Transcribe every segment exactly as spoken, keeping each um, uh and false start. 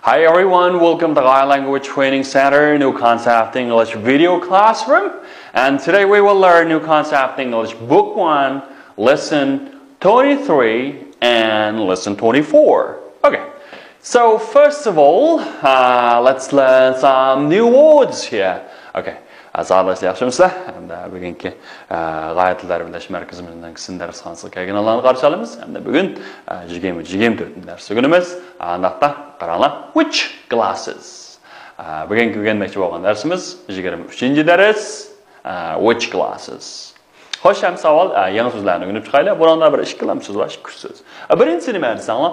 Hi everyone, welcome to High Language Training Center, New Concept English Video Classroom. And today we will learn New Concept English Book one, Lesson twenty-three and Lesson twenty-four. Okay, so first of all, uh, let's learn some new words here. Okay, ئەزالار ياخشىمۇسىلەر؟ ھەمدە بۈگۈنكى، ئە، غايە تىل تەربىيەلەش مەركىزىمىزنىڭ سىن دەرسخانىسىغا كەلگەنلەرنى قارشى ئالىمىز. ھەمدە بۈگۈن، ئە، يىگىرمە، يىگىرمە تۆتىنچى دەرس ئۆگىنىمىز. ئانداقتا قاراڭلار. Which glasses? ئە، بۈگۈنكى ئۆگەنمەكچى بولغان دەرسىمىز يىگىرمە ئۈچىنچى دەرس. ئە، which glasses? خوش، ئەمسە ئاۋۋال، ئە، يېڭى سۆزلەرنى ئۆگىنىپ چىقايلى. بۇنىڭدا بىر ئىككىلا سۆز بار، ئىككى ئۈچ سۆز. ئە، بىرىنچىسى نېمە دېسەڭلار؟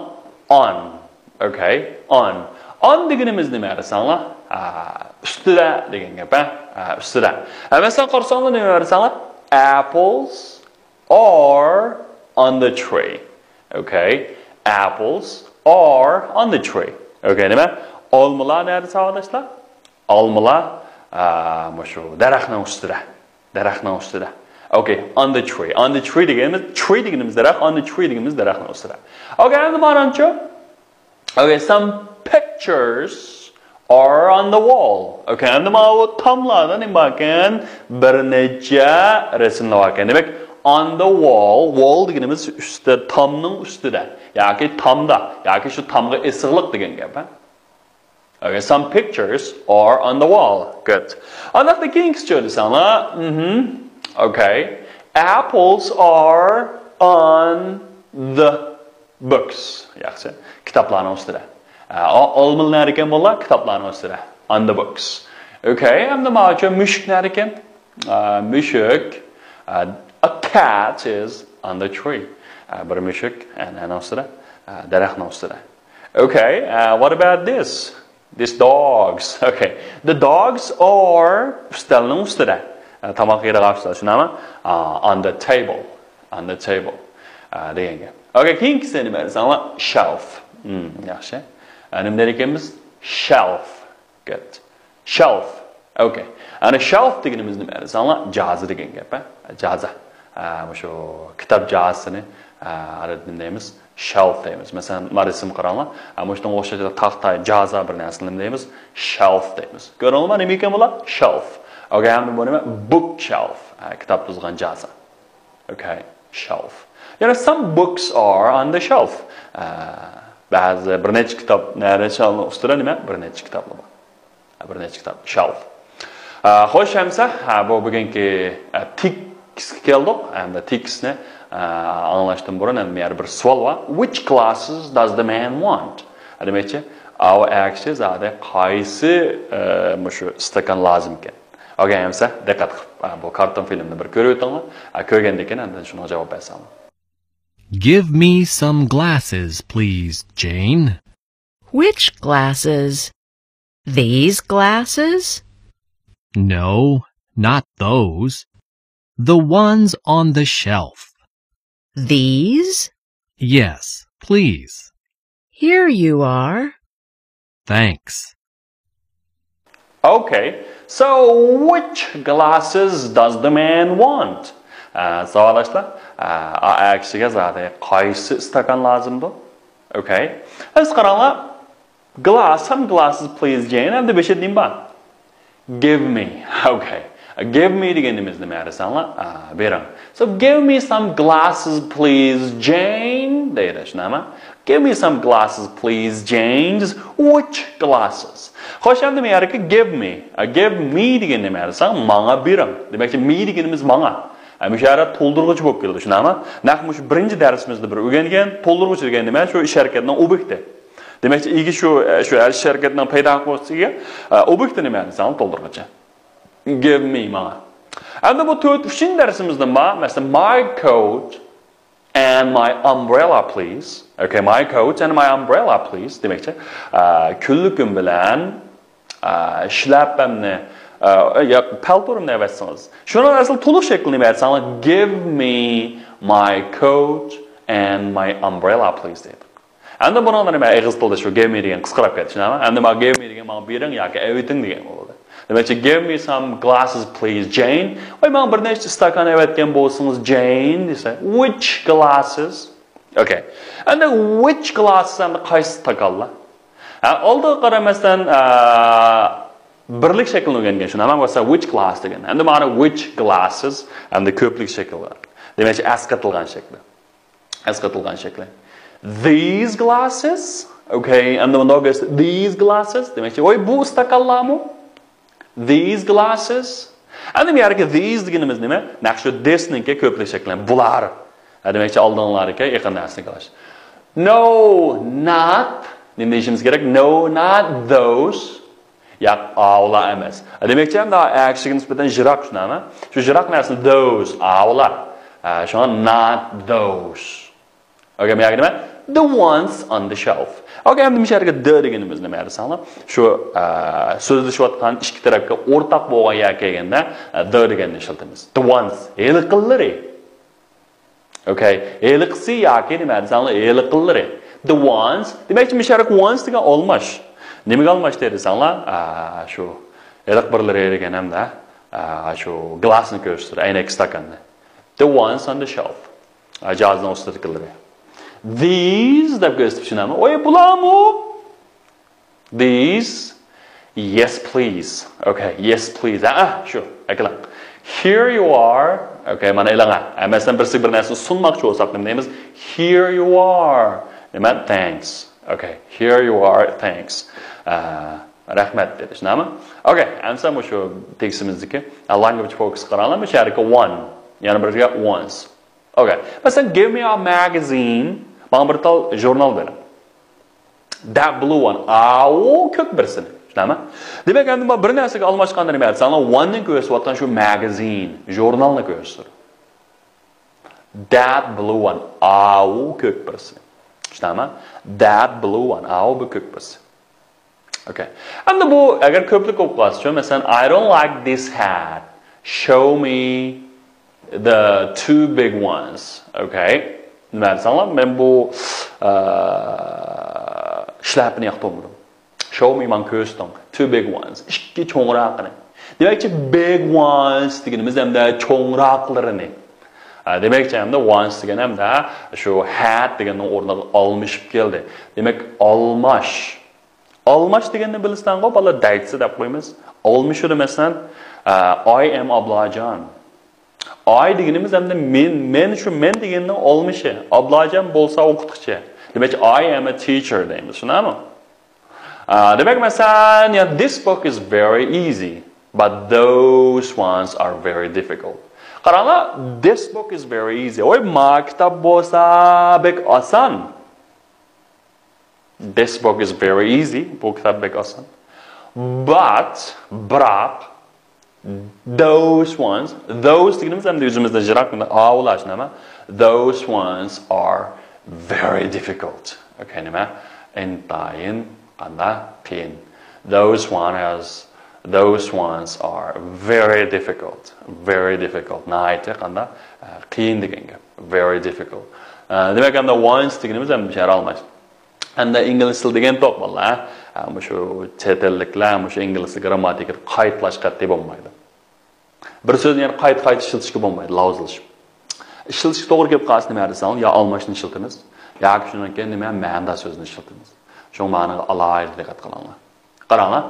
On. Okay, on. On دېگىنىمىز نېمە دېسەڭلار؟ ئە، ئۈستىدە دېگەن گەپ، ھە؟ ئە، ئۈستىدە. ئە، مەسىلەن، قارىساڭلار نېمە دېسەڭلار؟ Apples are on the tree. Okay, apples are on the tree. Okay, نېمە؟ ئالمىلار نەدە ساۋاقداشلار؟ ئالمىلار، ئە، مۇشۇ دەرەخنىڭ ئۈستىدە. دەرەخنىڭ ئۈستىدە. Okay, on the tree. On the tree دېگىنىمىز، tree دېگىنىمىز دەرەخ، on the tree دېگىنىمىز دەرەخنىڭ ئۈستىدە. Okay, ئەمدى مانانچۇ؟ Okay, some pictures are on the wall. Okay, ئەمدى ماۋۇ تاملاردا نېمە باركەن؟ بىر نەچچە رەسىملەر باركەن. دېمەك، on the wall، wall دېگىنىمىز ئۈستى، تامنىڭ ئۈستىدە. ياكى تامدا، ياكى شۇ تامغا ئېسىقلىق دېگەن گەپ، ھە؟ Okay, some pictures are on the wall. Good. ئانداقتا كېيىنكىسىچۇ دېسەڭلار. مهم. Okay. Apples are on the books. ياخشى. كىتابلارنىڭ ئۈستىدە. ئە، ئا-، ئالمىلار نەدىكەن بۇلار؟ كىتابلارنىڭ ئۈستىدە. On the books. Okay. ئەمدى ماچۇ مۈشۈك نەدىكەن؟ ئە، مۈشۈك. ئە، a cat is on the tree. ئە، بىر مۈشۈك، ئە، نەنىڭ ئۈستىدە؟ ئە، دەرەخنىڭ ئۈستىدە. Okay, uh, what about this? This dogs. Okay. The dogs are ئۈستەلنىڭ ئۈستىدە. ئە، تاماق يەيدىغان ئۈستەل، شۇنداقمۇ؟ ئە، on the table. On the table. ئە، دېگەن گەپ. Okay, كېيىنكىسى نېمە دېسەڭلار؟ Shelf. Hmm, ياخشى. ئە، نېمە دەيدىكەنمىز؟ Shelf. Good. Shelf. Okay. ئەنە shelf دېگىنىمىز نېمە دېسەڭلار؟ جازا دېگەن گەپ، ھە؟ جازا. ئە، مۇشۇ كىتاب جازىسىنى، ئە، ئەرەبتە نېمە دەيمىز؟ Shelf دەيمىز. مەسىلەن، مانا رەسىم قاراڭلار. ئە، مۇشۇنىڭغا ئوخشاش تاختا جازا بىر نەرسىنى نېمە دەيمىز؟ Shelf دەيمىز. كۆردۈڭلارمۇ نېمە ئىكەن بۇلار؟ Shelf. Okay، ھەمدە بۇ نېمە؟ Bookshelf. ئە، كىتاب تۇزغان جازا. Okay، shelf. يەنە some books are on the shelf. ئە، بەزى بىر نەچچە كىتاب، نەچچە ئۈستىدە نېمە؟ بىر نەچچە كىتابلار بار. بىر نەچچە كىتاب، shelf. ئە، خوش، ئەمسە، ھە، بۇ بۈگۈنكى، ئە، تېكىستكە كەلدۇق. ئەمدى تېكىستنى، ئە، ئاڭلاشتىن بۇرۇن، ئەمدى يەنە بىر سوئال بار. Which glasses does the man want? دېمەكچى، ئاۋۇ ئەركىشى زادى قايسى، ئە، مۇشۇ ئىستاكان لازىمكەن؟ Okay، ئەمسە دىققەت قىلىپ، ئە، بۇ كارتون فىلىمنى بىر كۆرۈۋېتىڭلار. ئە، كۆرگەندىن كېيىن ئاندىن شۇنىڭغا جاۋاب بەرسەڭلار. Give me some glasses, please, Jane. Which glasses? These glasses? No, not those. The ones on the shelf. These? Yes, please. Here you are. Thanks. Okay, so which glasses does the man want? ئە، ساۋاقداشلار، ئە، ئا، ئە كىشىگە زادى قايسى ئىستاكان لازىمدۇ؟ Okay. ئەمسە قاراڭلار. Glass، some glasses, please, Jane. ئەمدى بېشىدا نېمە بار؟ Give me. Okay. Give me دېگىنىمىز نېمە دېسەڭلار؟ ئا، بېرىڭ. So, give me some glasses, please, Jane. دەيدۇ، شۇنداقمۇ؟ Give me some glasses, please, Jane. Which glasses? خوش، ئەمدى مەيەردىكى give me. ئا، give me دېگەن نېمە دېسەڭ، ماڭا بېرىڭ. دېمەكچى، me دېگىنىمىز ماڭا. ئە، مۇشۇ يەردە تولدۇرغۇچى بولۇپ كېلىدۇ، شۇنداقمۇ؟ نەق مۇشۇ بىرىنچى دەرسىمىزدە بىر ئۆگەنگەن تولدۇرغۇچى دېگەن نېمە؟ شۇ ئىش ھەرىكەتنىڭ ئوبيېكتى. دېمەكچى، ئىگە شۇ، شۇ ئىش ھەرىكەتنىڭ پەيدا قىلغۇچىسى ئىگە، ئە، ئوبيېكتى نېمە دېسەڭ، تولدۇرغۇچى. Give me، ماڭا. ئەمدى بۇ تۆت، ئۈچىنچى دەرسىمىزدىن بار، مەسىلەن، my coat and my umbrella, please. Okay, my coat and my umbrella, please. دېمەكچى، ئە، كۈنلۈكۈم بىلەن، ئە، شىلەپەمنى، ئە، يا، پەلتورۇمنى ئەۋەتسىڭىز. شۇنىڭ ئەسلى تولۇق شەكلى نېمە دېسەڭلار؟ Give me my coat and my umbrella, please دەيدۇ. ئەمدى بۇنىڭدا نېمە؟ ئېغىز تىلدا شۇ give me دېگەن قىسقىراپ كەتتى، شۇنداقمۇ؟ ئەمدى مانا give me دېگەن ماڭا بېرىڭ ياكى ئەۋېتىڭ دېگەن بولدى. دېمەكچى، give me some glasses, please, Jane. ۋاي، ماڭا بىر نەچچە ئىستاكان ئەۋەتكەن بولسىڭىز، Jane دېسە. Which glasses? Okay. ئەمدى which glasses ئەمدى قايسى ئىستاكانلار؟ ئالدىغا قارىماستىن، ئە، بىرلىك شەكىلنى ئۆگەنگەن شۇنداقمۇ؟ مەسىلەن، which glass دېگەن. ئەمدى مانا which glasses، ئەمدى كۆپلۈك شەكلى بار. دېمەكچى، ئەسقاتىلغان شەكلى. ئەسقاتىلغان شەكلى. These glasses. Okay، ئەمدى بۇنداق بولسا، these glasses. دېمەكچى، ۋاي، بۇ ئىستاكانلارمۇ؟ These glasses. ئەمدى بۇ يەردىكى these دېگىنىمىز نېمە؟ نەق شۇ this نىڭكى كۆپلۈك شەكلى. بۇلار. ھە، دېمەكچى، ئالدىڭلاردىكى يېقىن نەرسىنى قىلىش. No, not. نېمە دېيىشىمىز كېرەك؟ No, not those. ياق، ئاۋۇلار ئەمەس. دېمەكچى، ئەمدى ئەكسىگە نىسبەتەن يىراق شۇنداقمۇ؟ شۇ يىراق نەرسىنى those، ئاۋۇلار. ھە، شۇڭا not those. Okay، مەيەگە نېمە؟ The ones on the shelf. Okay، ئەمدى مۇشۇ يەرگە the دېگىنىمىز نېمە دېسەڭلار؟ شۇ، ئە، سۆزلىشىۋاتقان ئىككى تەرەپكە ئورتاق بولغان يەرگە كەلگەندە، ئە، the دېگەننى ئىشلىتىمىز. The ones، ھېلىقىلىرى. Okay، ھېلىقىسى ياكى نېمە دېسەڭلار، ھېلىقىلىرى. The ones، دېمەكچى، مۇشۇ يەرگە ones دېگەن ئالماش. نېمىگە ئالماشتى دېسەڭلار، ئە، شۇ ھېلىقى بىرلىرى دېگەن ھەمدە، ئە، شۇ گلاسنى كۆرسىتىدۇ، ئەينەك ئىستاكاننى. The ones on the shelf. ئە، جاھازنىڭ ئۈستىدىكىلىرى. These دەپ كۆرسىتىپ چۈشىنەمۇ؟ ئوي، بۇلارمۇ؟ These. Yes, please. Okay, yes, please. ھە، شۇ. ئەكېلىڭ. Here you are. Okay، مانا ئېلىڭ. ھە، مەسىلەن، بىرسىگە بىر نەرسىنى سۇنماقچى بولساق نېمە دەيمىز؟ Here you are. نېمە؟ Thanks. Okay, here you are. Thanks. ئە، رەھمەت دېدى، شۇنداقمۇ؟ Okay، ئەمسە مۇشۇ تېكىستىمىزدىكى، ئە، language focus قاراڭلار، مۇشۇ يەردىكى one. يەنە بىرگە ones. Okay. مەسىلەن، give me a magazine. ماڭا بىر تال ژۇرنال بېرىڭ. That blue one. ئاۋۇ كۆك بىرسىنى. شۇنداقمۇ؟ دېمەك، ئەمدى مانا بىر نەرسىگە ئالماشقاندا نېمە دېسەڭلار، one نى كۆرسىتىۋاتقان شۇ magazine، ژۇرنالنى كۆرسىتىدۇ. That blue one. ئاۋۇ كۆك بىرسى. شۇنداقمۇ؟ That blue one. ئاۋۇ بىر كۆك بىرسى. Okay. ئەمدى بۇ ئەگەر كۆپلۈك بولۇپ قالسىچۇ، مەسىلەن، I don't like this hat. Show me the two big ones. Okay. نېمە دېسەڭلار، مەن بۇ، ئە، شىلەپىنى ياقتۇرمىدىم. Show me، ماڭا كۆرسىتىڭ. Two big ones. ئىككى چوڭراقىنى. دېمەكچى، big ones دېگىنىمىز ھەمدە چوڭراقلىرىنى. ئە، دېمەكچى، ھەمدە ones دېگەن ھەمدە شۇ hat دېگەننىڭ ئورنىغا ئالمىشىپ كەلدى. دېمەك، ئالماش. ئالماش دېگەننى بىلىسەنغۇ، بالىلار، دەيتسە دەپ قويىمىز. ئالمىشىدۇ، مەسىلەن، ئە، I am ئابلاجان. I دېگىنىمىز ئەمدى مەن، مەن شۇ مەن دېگەننىڭ ئالمىشى. ئابلاجان بولسا ئوقۇتقۇچى. دېمەك، I am a teacher دەيمىز، شۇنداقمۇ؟ ئە، دېمەك، مەسىلەن، يا، this book is very easy, but those ones are very difficult. قاراڭلار، this book is very easy. ۋاي، ما كىتاب بولسا بەك ئاسان. This book is very easy. بۇ كىتاب بەك ئاسان. But، بىراق، those ones، those دېگىنىمىز ئەمدى ئۆزىمىزدىن يىراق، ئاۋۇلار شۇنداقمۇ؟ Those ones are very difficult. Okay، نېمە؟ ئىنتايىن قانداق؟ قىيىن. Those one is، those ones are very difficult. Very difficult. ناھايىتى قانداق؟ ئە، قىيىن دېگەن گەپ. Very difficult. ئە، دېمەك، ئەمدى ones دېگىنىمىز ئەمدى شەرە ئالماش. ئەمدى ئىنگلىز تىلى دېگەن توق بالىلار. ئە، مۇشۇ چەت ئەللىكلەر مۇشۇ ئىنگلىز تىلى گرامماتىكىدا قايتىلاش قەتئىي بولمايدۇ. بىر سۆزنى يەنە قايتا-قايتا ئىشلىتىشكە بولمايدۇ، لاۋزىلىشىپ. ئىشلىتىشكە توغرا كېلىپ قالسا نېمە دېسەڭ، يا ئالماشنى ئىشلىتىمىز، ياكى شۇنىڭ كېيىن نېمە، مەنىدار سۆزىنى ئىشلىتىمىز. شۇڭا ماڭا ئالاھىدە دىققەت قىلىڭلار. قاراڭلار.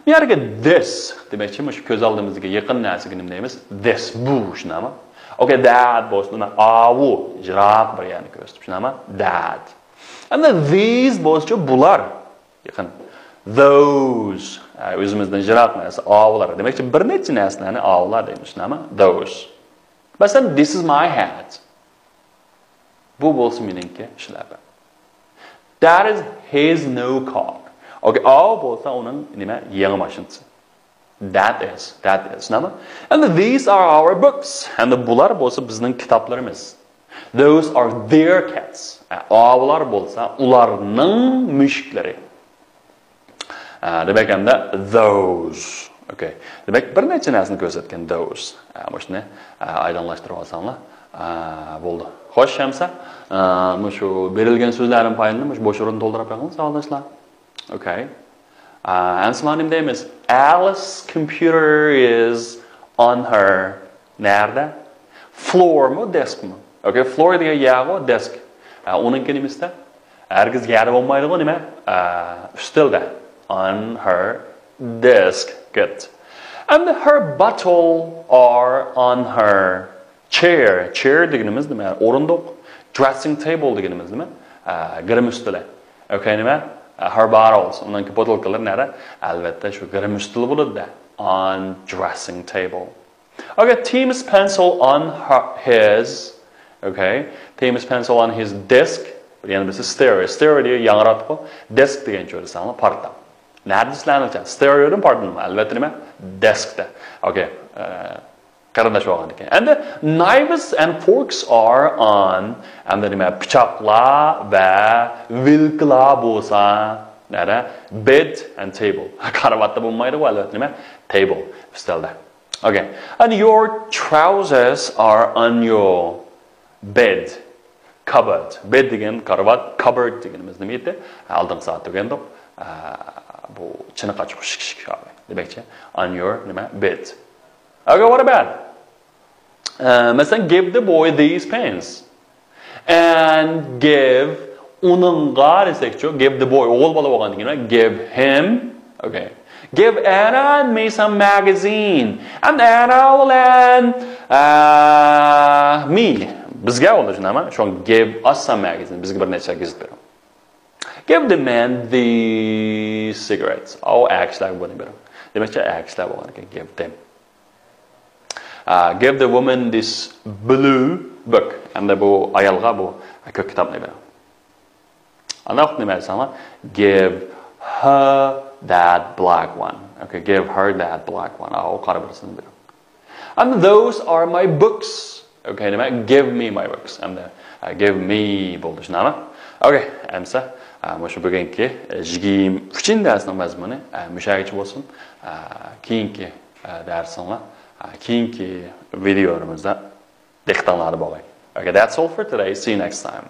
بۇ يەرگە this دېمەكچى، مۇشۇ كۆز ئالدىمىزدىكى يېقىن نەرسىگە نېمە دەيمىز؟ This، بۇ، شۇنداقمۇ؟ Okay، that بولسا، مانا، ئاۋۇ، يىراق بىر يەرنى كۆرسىتىپ، شۇنداقمۇ؟ That. ئەمدى these بولسىچۇ، بۇلار. يېقىن. Those. ئە، ئۆزىمىزدىن يىراق نەرسە، ئاۋۇلار. دېمەكچى، بىر نەچچە نەرسىلەرنى ئاۋۇلار دەيمىز، شۇنداقمۇ؟ Those. مەسىلەن، this is my hat. بۇ بولسا مېنىڭكى شىلەپە. That is his new car. Okay، ئاۋۇ بولسا ئۇنىڭ نېمە، يېڭى ماشىنىسى. That is، that is. شۇنداقمۇ؟ And these are our books. ھەمدە بۇلار بولسا بىزنىڭ كىتابلىرىمىز. Those are their cats. ئە، ئاۋۇلار بولسا ئۇلارنىڭ مۈشۈكلىرى. ئە، دېمەك، ھەمدە those. Okay. دېمەك، بىر نەچچە نەرسىنى كۆرسەتكەن those. ئە، مۇشۇنى، ئە، ئايدىڭلاشتۇرۇپ ئالساڭلار، ئە، بولدى. خوش، ئەمسە، ئە، مۇشۇ بېرىلگەن سۆزلەردىن پايدىلىنىپ، مۇشۇ بوش ئورۇننى تولدۇرۇپ بېقىڭ، ساۋاقداشلار. Okay. ئە، ئەمسە مانا نېمە دەيمىز؟ Alice's computer is on her. نەدە؟ Floor مۇ، desk مۇ؟ Okay، floor دېگەن يەرغۇ، desk. ئە، ئۇنىڭكى نېمىسىدە؟ ھەرگىز يەردە بولمايدىغۇ نېمە؟ ئۈستەلدە. On her desk. Good. And her bottle are on her chair. Chair دېگىنىمىز نېمە؟ ئورۇندۇق. Dressing table دېگىنىمىز نېمە؟ گىرىم ئۈستىلى. Okay نېمە؟ Her bottles. ئۇنىڭكى بوتۇلكىلىرى نەدە؟ ئەلۋەتتە شۇ گىرىم ئۈستىلى بولىدۇ. On dressing table. Okay, Tim's pencil on her, his. Okay, Tim's pencil on his desk. يەنە بىرسى stereo. Stereo دېگەن ياڭراتقۇ. Desk دېگەن چۆرىسەڭلار پارتا. نەدە ئىشلەنگەن؟ Stereoدىن پارتىنىمۇ؟ ئەلۋەتتە نېمە؟ Deskتە. Okay. قېرىنداش بولغاندىكىن. And knives and forks are on. ئەمدى نېمە؟ پىچاقلار ۋە ۋىلكىلار بولسا نەدە؟ Bed and table. كارىۋاتتا بولمايدىغۇ، ئەلۋەتتە نېمە؟ Table. ئۈستەلدە. Okay. And your trousers are on your bed. Cupboard. Bed دېگەن كارىۋات، cupboard دېگىنىمىز نېمە ئىدى؟ ئالدىنقى سائەتتە ئۆگەندۇق. بۇ چىنە قاچا، شىك شىك. دېمەكچى، on your نېمە؟ Bed. Okay, what about? مەسىلەن، give the boy these pens. And give ئۇنىڭغا دېسەكچۇ، give the boy، ئوغۇل بالا بولغاندىن كېيىن، give him. Okay. Give Anna and me some magazine. And Anna بىلەن me. بىزگە بولىدۇ شۇنداقمۇ؟ شۇڭا give us some magazine. بىزگە بىر نەچچە گېزىت بېرىڭ. Give the men the cigarettes. ئاۋۇ ئەر كىشىلەرگە بۇنى بېرىڭ. دېمەكچى، ئەر كىشىلەر بولغاندىكىن give them. Give the woman this blue book. ئەمدى بۇ ئايالغا بۇ كۆك كىتابنى بېرىڭ. ئانداق نېمە دېسەڭلار؟ Give her that black one. Okay, give her that black one. ئاۋۇ قارا بىرسىنى بېرىڭ. And those are my books. Okay, نېمە؟ Give me my books. ئەمدى give me بولدى، شۇنداقمۇ؟ Okay, ئەمسە مۇشۇ بۈگۈنكى يىگىرمە ئۈچىنچى دەرسنىڭ مەزمۇنى مۇشۇ يەرگىچە بولسۇن. كېيىنكى دەرسىڭلار، كېيىنكى ۋىدېئولىرىمىزدا دىققىتىڭلاردا بولغاي. Okay, that's all for today. See you next time.